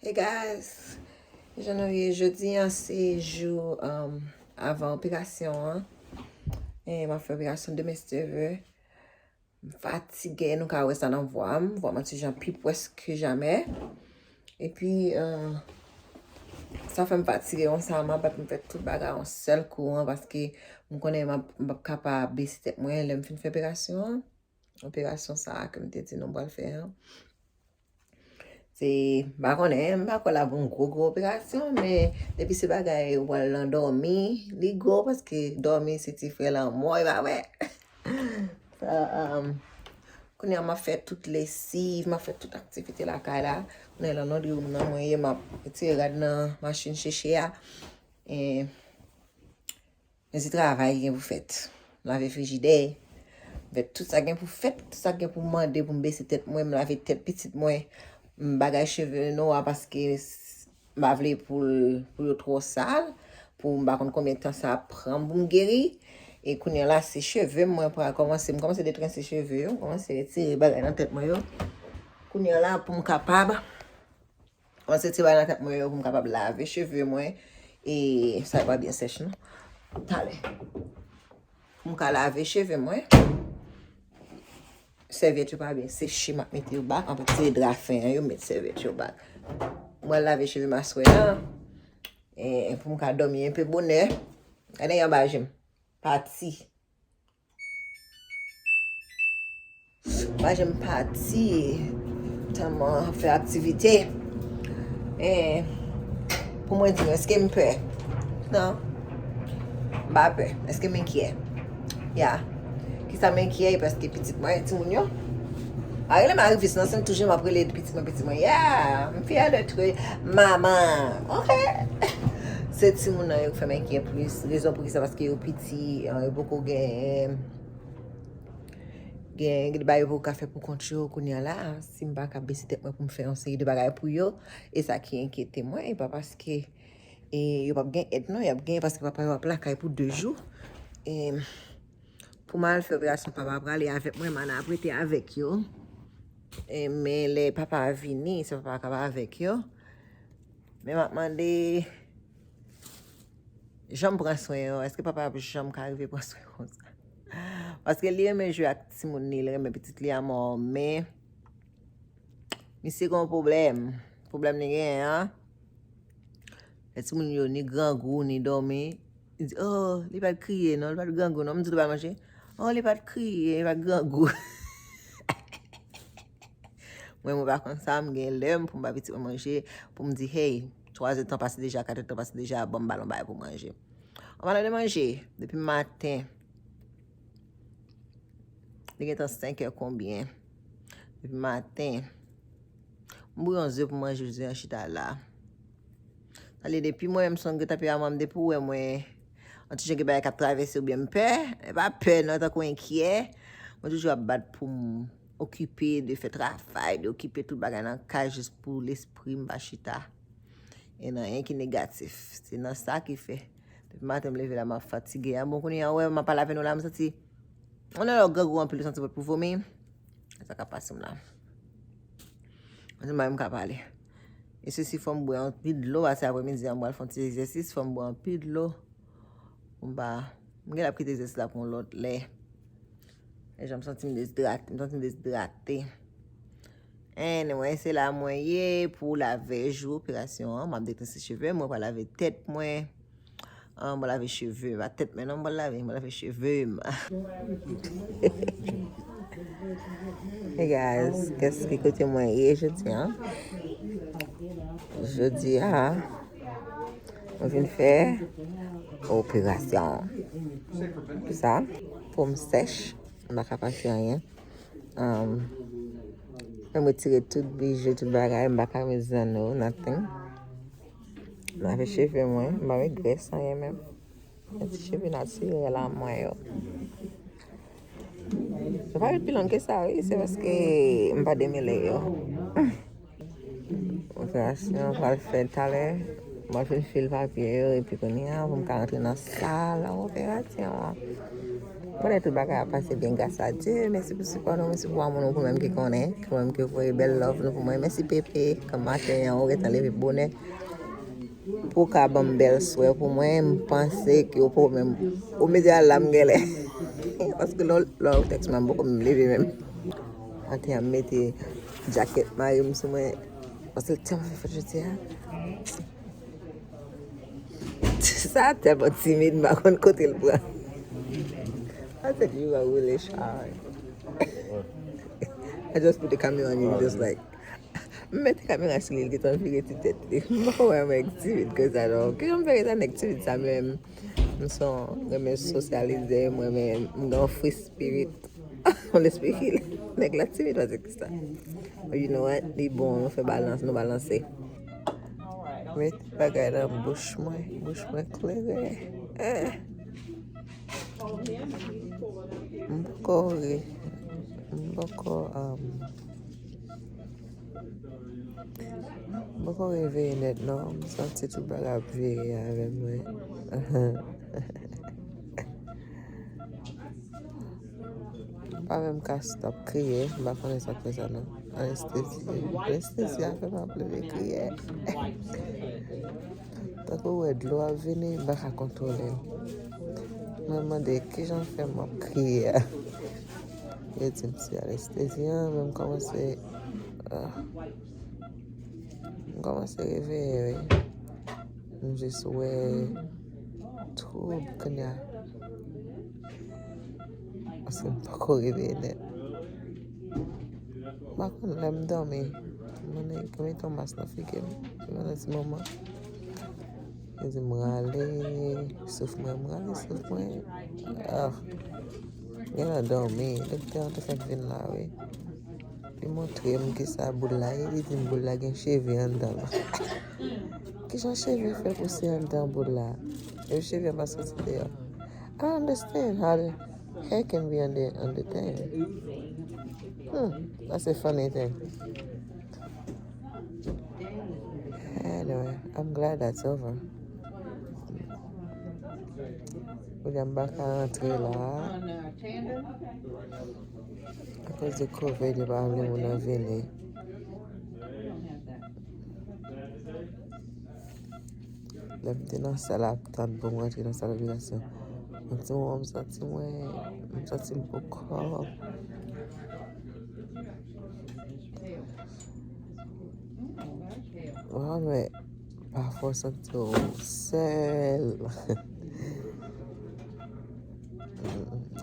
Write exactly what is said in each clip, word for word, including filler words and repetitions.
Hey guys, jan nou ye, jodi an se jou um, avan operasyon an. E m ap fè operasyon de mes cheveux. M fatige, nou ka wè sa nan vwa m. Vwa m an ti jan pi pwès ke jamè. Epi, uh, sa fè m fatige konsa, m ap bat m fè tout bagay yon sèl kou an, paske m konnen m ap, m p ap kapab bese tèt mwen lè m fin fè operasyon an. Operasyon sa a ke m te di nou m pral fè an. Se, m pa konnen, m pa kwè l ap yon gwo, gwo operasyon, men depi se bagay ou pral nan dòmi, li gwo, paske dòmi se ti frè lanmò, e pa vre? Sa, um, kounye a, m ap fè tout lesiv, m ap fè tout aktivite lakay la. Kounye a, nan laundry room nan mwen ye, m ap retire rad nan machin seche a. E, Men se travay ki gen pou fèt. M lave frijidè, m fè tout sa gen pou fèt, tout sa gen pou mande pou m bese tèt mwen, m lave tèt pitit mwen, m bagay cheve Noah paske s- m pa vle pou l- pou yo twò sal, pou m pa konn konbyen tan sa ap pran pou m geri. E kounye a la, se cheve m mwen pral kòmanse, m kòmanse detrense cheve yo, m kòmanse retire bagay nan tèt mwen yo. Kounye a la, pou m kapab Kòmanse tire bagay nan tèt mwen yo pou m kapab lave cheve mwen. E sa yo pa byen sèch non. Talè. Pou m ka lave cheve mwen. Sèvyèt yo pa byen seche, m ap mete yo bak. Anfèt, se dra fen an yo met sèvyèt yo bak. Mwen lave cheve m aswè an. E pou m ka dòmi enpe bonè. Gade anba je m. Pati. Pa janm pati, tèlman fè aktivite. E, pou mwen di nou, èske m pè? Non. M pa pè. Èske m enkyè? Ya. Kisa m enkyè? Paske pitit mwen, timoun yo. A rele m Arivis nan, se toujou m ap rele pitit mwen, pitit mwen. Ya, m fyè de twe maman. Ok. Se timoun nan yo k fè m enkyè plis. Rezon pou kisa? Paske yo piti, yo poko gen Gen, gen de bagay yo poko ka fè pou kont yo kounye a la. Si m pa ka bese tèt mwen pou m fè yon seri de bagay pou yo, e sa ki enkyete mwen, e pa paske e, yo p ap gen èd non, y ap gen paske papa yo ap lakay pou de jou. E, pou m al fè operasyon papa, prale avèk mwen, Mana ap rete avèk yo. E, men lè papa a vini, se papa a k ap avèk yo. Men m ap mande, jan m pran swen yo, èske papa ap janm ka rive pran swen konsa? Paske li renmen jwe ak timoun li, li renmen pitit li amò, men misye gen yon pwoblèm. Pwoblèm li genyen an, lè timoun yo ni grangou, ni dòmi, li di, oh, li pa t kriye non, li pa t grangou non. M di, li pa manje? Oh, li pa t kriye, li pa t grangou. Mwen, mwen pa konn sa, m gen lè m pou m ba pitit mwen manje, pou m di, hey, twa zè tan pase deja, kat zè tan pase deja, ban m ba l yon bagay pou manje. An palan de manje, depi maten, li gentan senk è konbyen. Depi maten, m bouyon ze pou manje, ze an chita la. Sa vle depi mwen menm son geta pye a manm, depi w wè mwen, yon ti jan gen bagay k ap travèse oubyen m pè, e pa pè non, tankou enkyè. Mwen toujou ap bat pou m okipe de fè travay, de okipe tout bagay nan kay jis pou lespri m pa chita. E nan anyen ki negatif. Se nan sa ki fè. Depi maten m leve la, m ap fatige. A bon, kounye a, w wè, m ap pale avè nou la, m santi yon lè lè w grangou anpil, ou santi w pou vomi. E sa k ap pase m la. Mwen se mwen m ka pale. E sesi fò m bwè anpil dlo, pase apremidi a m pral fè yon ti egzèsis, fò m bwè anpil dlo. Pou m pa, m gen lè ap kite egzèsis la pou yon lòt lè. E jan m santi m dezidrate, m santi m dezidrate. Anyway, se la mwen ye pou lave jou operasyon an. M ap detanse cheve, mwen pral lave tèt mwen. Ah, mwen lave cheve, pa tèt mwen non, mwen lave, mwen lave cheve m. Hey guys, kès ki kote mwen ye jodi a? Jodi a, mwen vin fè operasyon. Sa, po m sèch, m pa ka pase anyen. Um, mwen retire tout bijou, tout bagay, m pa ka met zanno, nothing. M lave cheve mwen, m pa met grès anyen menm. Yon ti cheve natirèl a mwen yo. Yo pa ret pi long ke sa, wi. Se paske m pa demele yo. Operasyon pral fèt talè. Mwen fin fil papye yo, epi kounye a, pou m ka rantre nan sal operasyon an. Konnen tout bagay ap pase byen, gras a Dye. Mèsi pou sipò nou, mèsi pou amou nou, pou mwen ki konnen, pou mwen ki voye bèl love nou pou mwen. Mèsi Pepe, kòm maten an, ou gentan leve bonè. Pou w ka ban m bèl swè pou mwen, m panse ke w poko menm, ou mete alam genlè. Paske lè w, lè w tèks mwen, m poko menm leve menm. Maten an, m mete djakèt mari m sou mwen. Paske l tèlman fè fèt jodi a. Sa tèlman timid, m pa konn kote l pran. I said, "You are really shy." I just put the camera on you, just like, m mete kamera sou li, l gentan vire ti tèt li. M poko wè mwen timid konsa non. Kijan m fè rete nèg timid sa menm? M se yon renmen sosyalize, m renmen, m gen yon free spirit. On espri ki nèg la timid, pa se ki sa. But you know what? Li bon, nou fè balans, nou balanse. Met bagay nan bouch mwen, bouch mwen klere. Eh. M poko re-, m poko, um, m poko reveye nèt non. M santi tout bagay ap vire avè mwen. M pa menm ka stop kriye. M pa konnen sa k fè sa non. Anestezi. Anestezi a fè m ap leve kriye. Tankou w wè dlo ap vini, m pa ka kontwole l. Mwen mande, "Kijan fè m ap kriye a?" Yo di m se anestezi an, men m kòmanse, ah, m kòmanse reveye, wi. M jis wè twoub kounye a. Paske m poko reveye nèt. M pa konn lè m dòmi. M konnen ke mete yon mas nan figi m. Pandan ti moman. Yo di m rale souf mwen, m rale souf mwen. Ah. Genlè dòmi. Doktè an te fèk vin la, wi. Li montre m kisa boul la ye, li di m boul la gen cheve anndan l. Kijan cheve fè pouse anndan boul la? Epi cheve an pa soti deyò. I don't understand how the hair can be on the, on the thing. Hmm, that's a funny thing. Anyway, I'm glad that's over. Kounye a m pa ka antre la. Akoz de covid, yo pa vle moun nan vini. Lè m te nan sal ap tann pou m rantre nan sal operasyon, yon ti moman m santi mwen, m santi m poko. Mwen, pafwa w santi w sèl.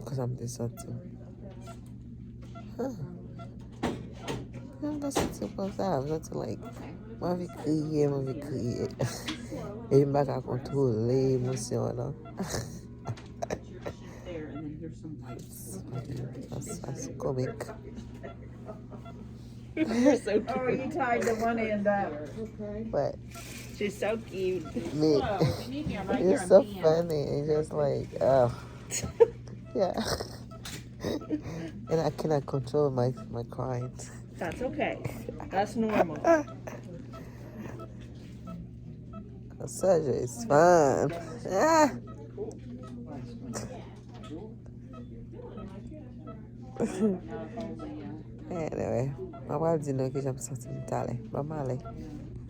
Konsa m te santi m. Ah. Mwen pa santi m konsa, m santi like, mwen anvi kriye, mwen anvi kriye. Epi m pa ka kontwole emosyon an non. Sa, sa se komik. You're so cute. Oh, you tied the one end up. What? She's so cute. Me. You're so funny. It's just like, oh. Yeah. And I cannot control my, my crying. That's okay. That's normal. Surgery is fun. Ah. Anyway, mwen pral di nou kijan m santi m talè. Ban m ale.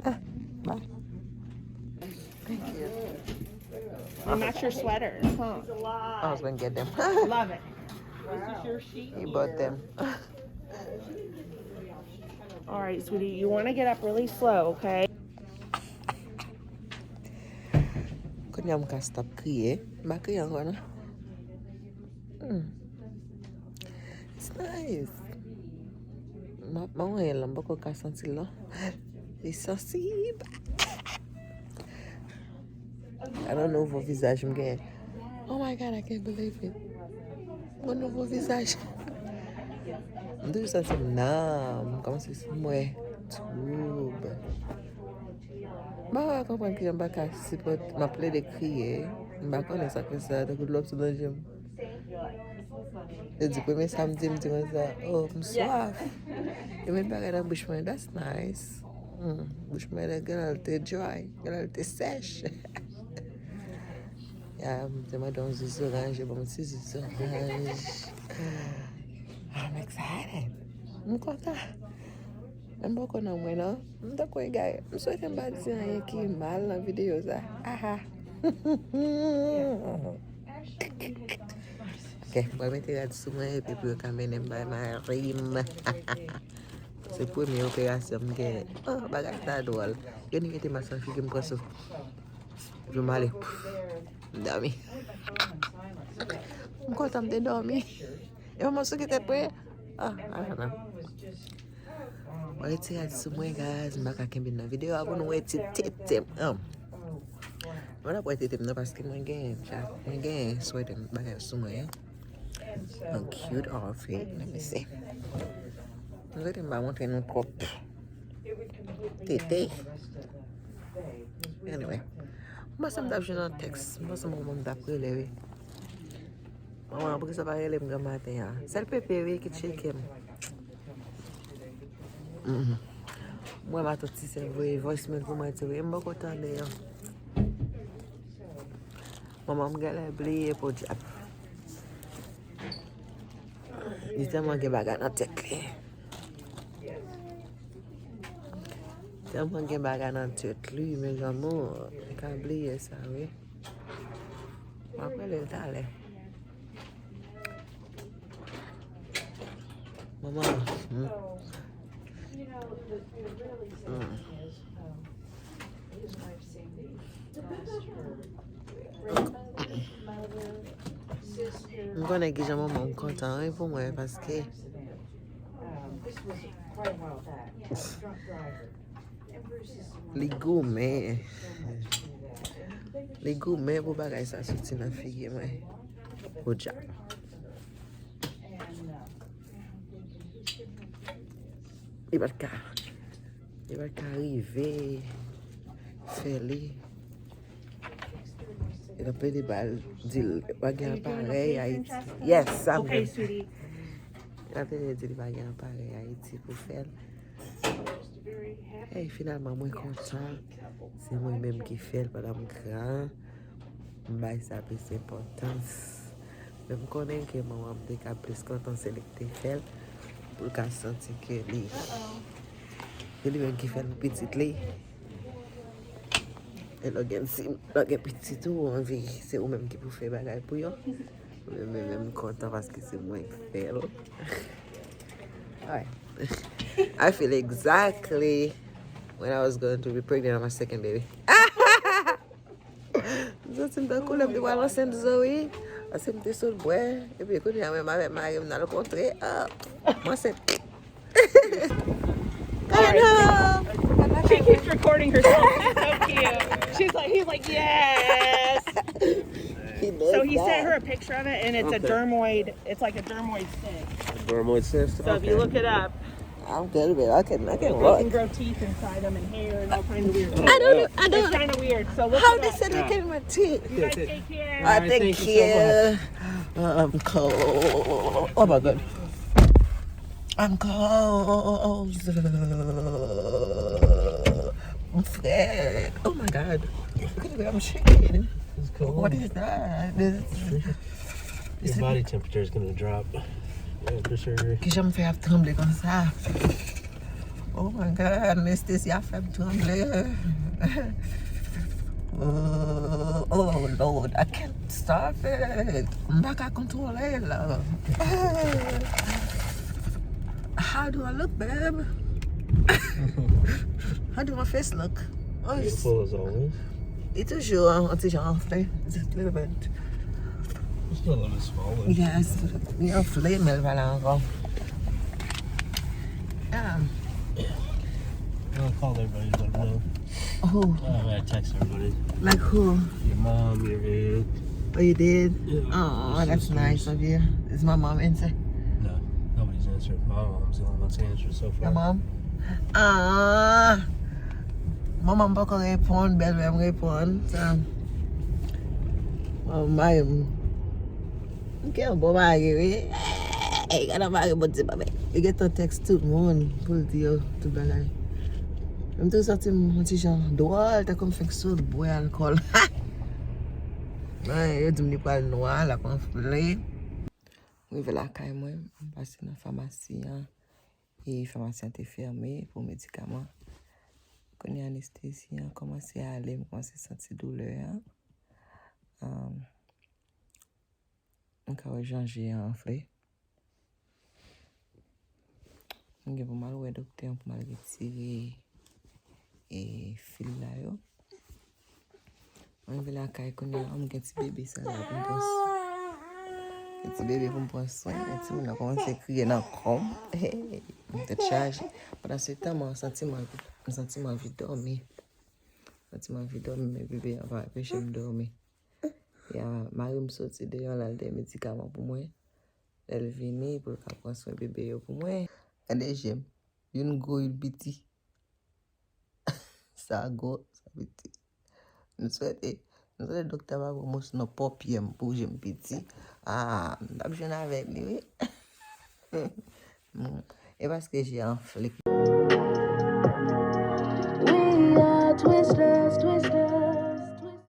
Ah, bye. Thank you. They match your sweater, huh? I was gonna get them. Love it. This is your sheet. He bought them. All right, sweetie, you want to get up really slow, okay? Kounye a m ka stop kriye. M pa kriye ankò non. Hmm. It's nice. M ap manyen l, m poko ka santi l non. Li sansib. Gade yon nouvo vizaj m gen. Oh my God, I can't believe it. Yon nouvo vizaj. M toujou santi m nan, m kòmanse santi m wè twoub. M pa ka konprann kijan m pa ka sipòte, m ap plede kriye. M pa konnen sa k fè sa, tankou dlo ap sot nan je m. Yo di premye samdi, m di konsa, oh, m swaf. Yo met bagay nan bouch mwen, that's nice. Hmm, bouch mwen genlè l te dry, genlè l te sèch. Ya, m te mande yon jus oranj, yo ban m ti jus oranj. I'm excited. M kontan. M poko nan mwen non. M tankou egare. M swete m pa di anyen ki mal nan videyo sa. Aha. Ok, m pral mete rad sou mwen epi pou yo ka mennen m bay mari m. Se premye operasyon m gen. Oh, bagay sa dwòl. Yo ni mete mas nan figi m pran souf. Epi m ale. M dòmi. M kontan m te dòmi. E manman sou ki tèt mwen. Ah, I don't know. Mwen retire sou mwen, guys. M pa ka kenbe nan videyo a pou nou wè ti tete m. Mwen ap wè tete m nan paske mwen gen, mwen gen swete m bagay sou mwen. An cute outfit. Let me see. Mwen rete m pa montre nou twòp tete. Anyway. Mwen panse m t ap jwenn yon tèks. Mwen panse manman m t ap rele, wi. Manman, poukisa w pa rele m granmaten an? Sèl Pepe, wi, ki tcheke m. Mhm. Mwen, matant Tisèl voye voicemail pou mwen, di, wi, m poko tande yo. Manman m genlè bliye podyab. Li tèlman gen bagay nan tèt li. Tèlman gen bagay nan tèt li, mes amours. Li ka bliye sa, wi. M ap rele l talè. Manman. Hmm. Hmm. M konnen kijan manman m kontan wi pou mwen paske li goumen. Li goumen pou bagay sa soti nan figi mwen. Podyab. Li pa t ka. Li pa t ka rive fè li. Li t ap plede ba l, di l pa gen aparèy Ayiti. Yes, I'm good. Li t ap plede di li pa gen aparèy Ayiti pou fè l. Hey, finalman, mwen kontan. Se mwen menm ki fè l pandan m gran. M bay sa plis enpòtans. Men m konnen ke manman m te ka plis kontan se li ki te fè l, pou l ka santi ke li, se li menm ki fè l pou pitit li. E lè w gen, si, lè w gen pitit ou, ou anvi, se ou menm ki pou fè bagay pou yo. Men, men, men m kontan paske se mwen ki fè l. Alright. I feel exactly when I was going to be pregnant on my second baby. M santi m tankou lè m te pral ansent Zoe. Paske m te sot bwè. Epi kounye a menm avèk mari m n al kontre. Ah, m ansent. Kado! She keeps recording herself. It's so cute. She's like, he's like, yes. He does So he sent that. her a picture of it, and it's a Okay. dermoid. It's like a dermoid cyst. Dermoid cyst? So if you Okay. look it up, I'm good with it. I can, I can you can walk. grow teeth inside them and hair and all kinds of weird things. I don't know. I It's don't know. kind of weird. So look how it they up. said they Yeah. came with teeth. You guys take care. I I thank thank you so you. much. I'm cold. Oh my God. I'm cold. I'm flat. Oh my God. Look at me. I'm shaking. It's cold. What is that? This, Your this body temperature is gonna drop after surgery. Kijan m fè ap tranble konsa? Oh my God, anestezya fè m tranble. Oh, oh Lord, I can't stop it. M pa ka kontwole l. How do I look, babe? How do my face look? Oh, it's Beautiful as always. Li toujou an, an ti jan anfle. Just a little bit. It's still a little bit swollen. Yes. Li anfle, men l pa la ankò. Yeah. I'll call everybody and let them know. Who? Uh, I text everybody. Like who? Your mom, your aunt. Oh, you did? Yeah. Oh, that's nice of you. Is my mom answer? No, nobody's answered. My mom's the only one to answer so far. Your mom? Ah, manman m poko reponn, bèlmè m reponn. Sa, manman m mari m. M gen yon bon mari, wi. Ey, gade mari m, bon ti babay. Li gentan tèks tout moun pou l di yo tout bagay. M toujou santi m yon ti jan dwòl, tankou m fenk sot bwè alkòl. Mwen, yo di m li pral nwa, l ap anfle. M rive lakay mwen, m pase nan famasi an, e famasi an te fèmen pou medikaman. Kounye a anestezi an kòmanse ale, m kòmanse santi doulè an. Um, m ka wè jan je an anfle. M gen pou m al wè doktè an pou m al retire e fil la yo. Mwen rive lakay kounye a, m gen ti bebe sa la pou m pran swen. Gen ti bebe pou m pran swen. Gen timoun nan kòmanse kriye nan kò m. Hey, m tèt chaje. Pandan se tan, mwen santi m anvi, m santi m anvi dòmi. M santi m anvi dòmi, men bebe an pa anpeche m dòmi. Ya, mari m soti deyò, l al dèyè medikaman pou mwen. Lè l vini, pou l ka pran swen bebe yo pou mwen. Gade je m. Youn gwo, youn piti. Sa gwo, sa piti. M swete, m swete doktè pa pran mòso nan pòpyè m pou je m piti. Ah, m t ap jwenn avèk li, wi. Mm. E paske je anfle. We are Twistlers, Twistlers.